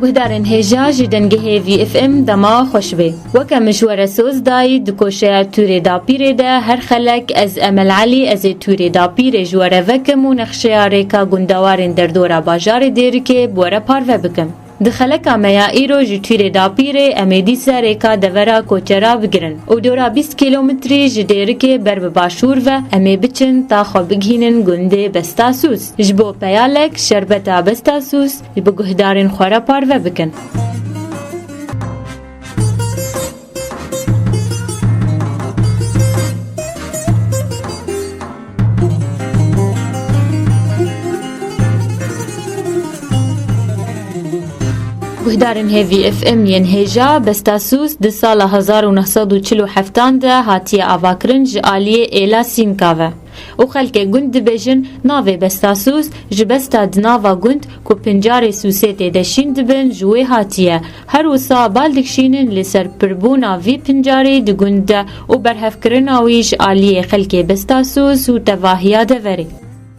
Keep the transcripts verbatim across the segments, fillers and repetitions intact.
Guhdarên hêja ji dengehê V F M dema xweş bê. Weke min ji we re soz dayî, di koşeya Tûrê Dapîrê de her xelek ez Emel Elî, ez ê Tûrê Dapîrê ji we re vekim û nexşeya rêka gundewarên derdora bajarê Dêrikê bi we re parve bikim. Di xeleka me ya îro ji Tûrê Dapîrê em ê dîse rêka devera Koçera bigirin û dora bîst kîlometrî ji Dêrikê ber bi başûr ve em ê biçin ta xwe bigihînin gundê Bestasûs. Ji bo peyalek şerbeta Bestasûs ji bi guhdarên xwe re parve bikin. Guhdarên hêvî F M yên hêja, Bestasûs di sala hezar û neh sed û çil û heftan de hatiye avakirin ji aliyê êla Sînka ve. Û xelkê gund dibêjin, navê Bestasûs ji besta di nava gund ku pincarê sûsê tê de şîn dibin ji wê hatiye. Her wisa bal dikişînin li ser pirbûna vî pincarê di gund de û berhevkirina wî ji aliyê xelkê Bestasûs û tevahiya deverê.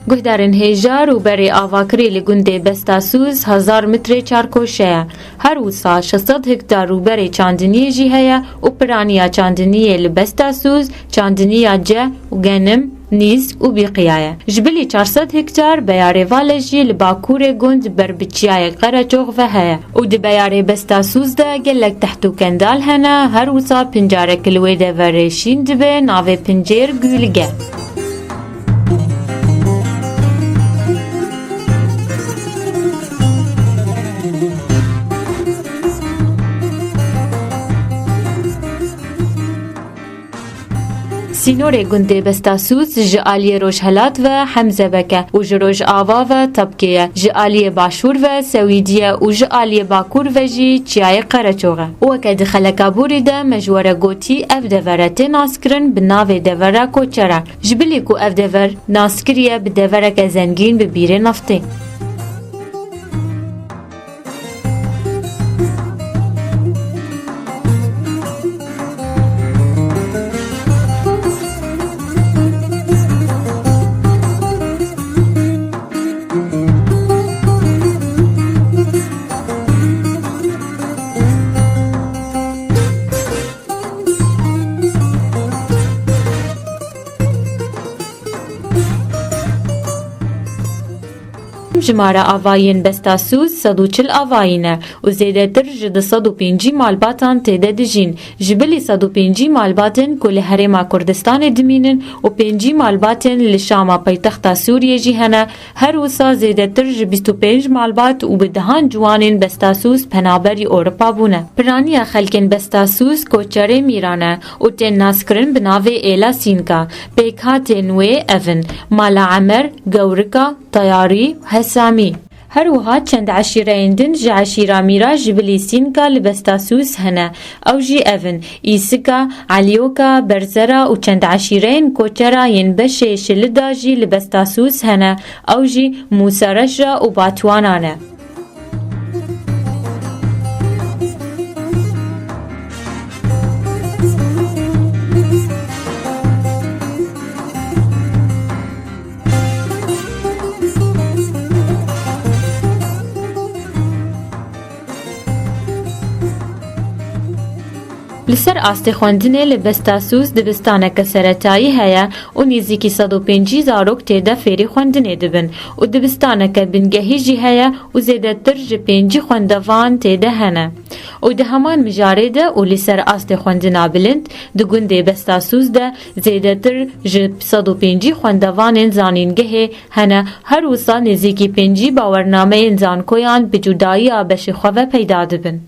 Guhdarên hêja, rûberê avakirî li gundê Bestasûs hezar metrê çarkoşe ye. Her wisa şeş sed hektar rûberê çandiniyê jî heye û piraniya çandiniyê li Bestasûs çandiniya ce û genim, nîsk û bîqiya ye. Ji bilî çar sed hektar beyarê vale jî li bakurê gund ber bi çiyayê Qereçox ve heye û di beyarê Bestasûs de gelek teht û kendal hene, her wisa pincarek li wê deverê şîn dibe, navê pincêr Gûlige. Sînorê gundê Bestasûs ji aliyê rojhelat ve Hemzebek e û ji rojava ve Tabkê ye, ji aliyê başûr ve Sewîdî ye û ji aliyê bakur ve jî Çiyayê Qereçox e. Û weke di xeleka borî de me ji we re gotî, ev devere tê naskirin bi navê Devera Koçera. Ji bilî ku ev dever naskiriye bi devereke zengîn bi bîrê neftê. Jimara avayiyên Bestasûs sed û çil avayî ne û zêdetir ji du sed û pêncî malbatan tê de dijîn. Ji bilî sed û pêncî malbatên ku li Herêma Kurdistanê dimînin û pêncî malbatên li Şama paytexta Sûriyê jî hene, her wisa zêdetir ji bîst û pênc malbat û bi dehan ciwanên Bestasûs penaberî Ewropa bûne. Piraniya xelkên Bestasûs koçerê Mîran e û tên naskirin bi navê Êla Sînka. Pêkhatên wê ev in: Mala Emer, Gewrika, Tayarî, Hesamî. Her wiha çend eşîreyên din ji eşîra Mîra ji bilî Sînka li Bestasûs hene. Ew jî ev in: Îsika, Elîyoka, Berzera û çend eşîreyên koçera yên beşê Şilida jî li Bestasûs hene. Ew jî Mûsa Reja û Batwana ne. Li ser astê xwendinê li Bestasûs dibistaneke seretayî heye û nêzîkî sed û pêncî zarok tê de fêrî xwendinê dibin û dibistaneke bingehî jî heye û zêdetir ji pêncî xwendevan tê de hene. Û di heman mijarê de û li ser astê xwendina bilind, di gundê Bestasûs de zêdetir ji sed û pêncî xwendevanên zanîngehê hene, her wisa nêzîkî pêncî bawernameyên zankoyan bi cudayiya beşê xwe ve peyda dibin.